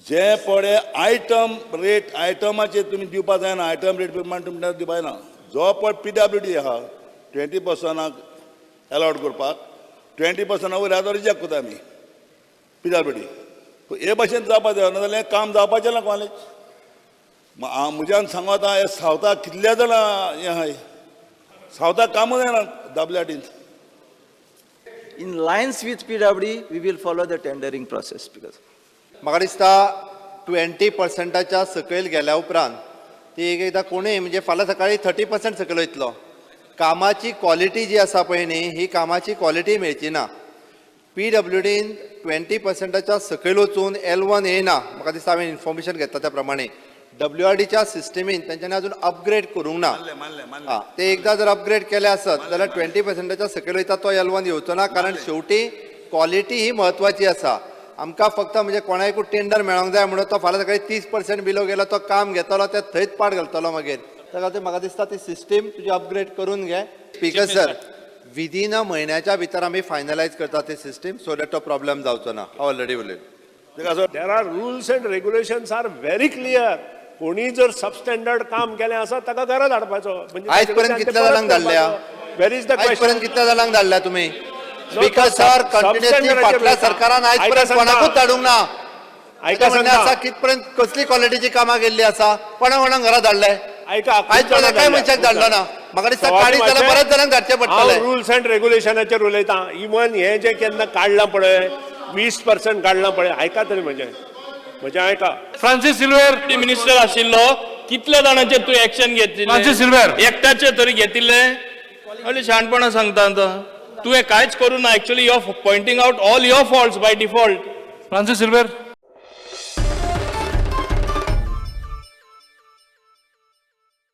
जे पळय item rate, आयटमाचेर तुमी दिवपा जायना. आयटम रेट प्रमाण तुमी दिवपा जायना. जो पळय पीडब्ल्यूडी आहा, 20 पर्सनाक एलावड करपाक, 20 पर्सना वयर आहा तो रिजेक्ट करता आमी पीडब्ल्यूडी. हे भाशेन जावपा जाय, नाजाल्यार काम जावपाचें ना कॉलेज. म्हज्यान सांगू, आतां हे सावथाक कितले जाणां हें आहाय, सावथाक कामूच जायना डब्ल्यूआरडीन. In lines with PWD, we will follow the tendering process because म्हाका दिसता 20 पर्संटाच्या सकयल गेल्या उपरांत ती एक एकदां कोणूय, म्हणजे फाल्यां सकाळी 30% सकयल वयतलो, कामाची क्वॉलिटी जी आसा पळय न्ही, ही कामाची क्वॉलिटी मेळची ना. पीडब्ल्यूडीन 20 पर्संटाच्या सकयल वचून एल 1 येयना. म्हाका दिसता हांवें इन्फॉर्मेशन घेतला त्या प्रमाणे डब्ल्यूआरडीच्या सिस्टमीन तेंच्यांनी अजून अपग्रेड करूंक ना. मानलें, मानलें, मानलें. हा, ते एकदां जर अपग्रेड केले आसत जाल्यार 20 पर्संटाच्या सकयल वयता तो एल 1 येवचो ना, कारण शेवटी क्वॉलिटी ही म्हत्वाची आसा. आमकां फक्त म्हणजे कोणाकूय टेंडर मेळोंक जाय म्हणून तो फाल्यां सकाळी 30% बिलो गेलो, तो काम घेतलो, ते थंयच पाट घालतलो मागीर. त्या खातीर म्हाका दिसता ती सिस्टीम तुजी अपग्रेड करून घे. स्पीकर सर, विदीन अ म्हयन्याच्या भितर आमी फायनलायज करता ती सिस्टीम, सो that तो प्रॉब्लेम जावचो ना. हांव ऑलरेडी उलयलो. ताका असो There are rules and regulations are very clear. कोणी जर सबस्टँडर्ड काम केलें आसा, ताका घरा धाडपाचो. म्हणजे आयज पर्यंत कितल्या जाणांक धाडल्या? Where is the आयज पर्यंत कितल्या जाणांक धाडल्या तुमी, स्पीकर सर? कंटिन्युअसली फाटल्या सरकारान आयज पर्यंत कोणाकूच धाडूंक ना. आयका म्हणणें आसा, सांगता. कितपर्यंत कसली क्वॉलिटीची कामां केल्ली आसा? कोणा कोणाक घरा धाडले? आयका. आयज पर्यंत काय मनशाक धाडलो ना. म्हाका दिसता काडीत जाल्यार बऱ्याच जाणांक धाडचें पडटलें. हांव रुल्स अँड रेग्युलेशनाचेर उलयतां. इवन हें जें केन्ना काडलां पळय, 20% काडलां पळय, आयका तरी म्हजें म्हजें आयका. फ्रांसीस सिल्वेर. मिनिस्टर आशिल्लो, कितल्या जाणांचेर तूं एक्शन घेतिल्लें? फ्रांसीस सिल्वेर. एकट्याचे तरी घेतिल्लें? अरे, शहाणपणा सांगता आतां. तुवें कांयच करूं ना. Actually, you are pointing out all your faults by default. Francis Silveira.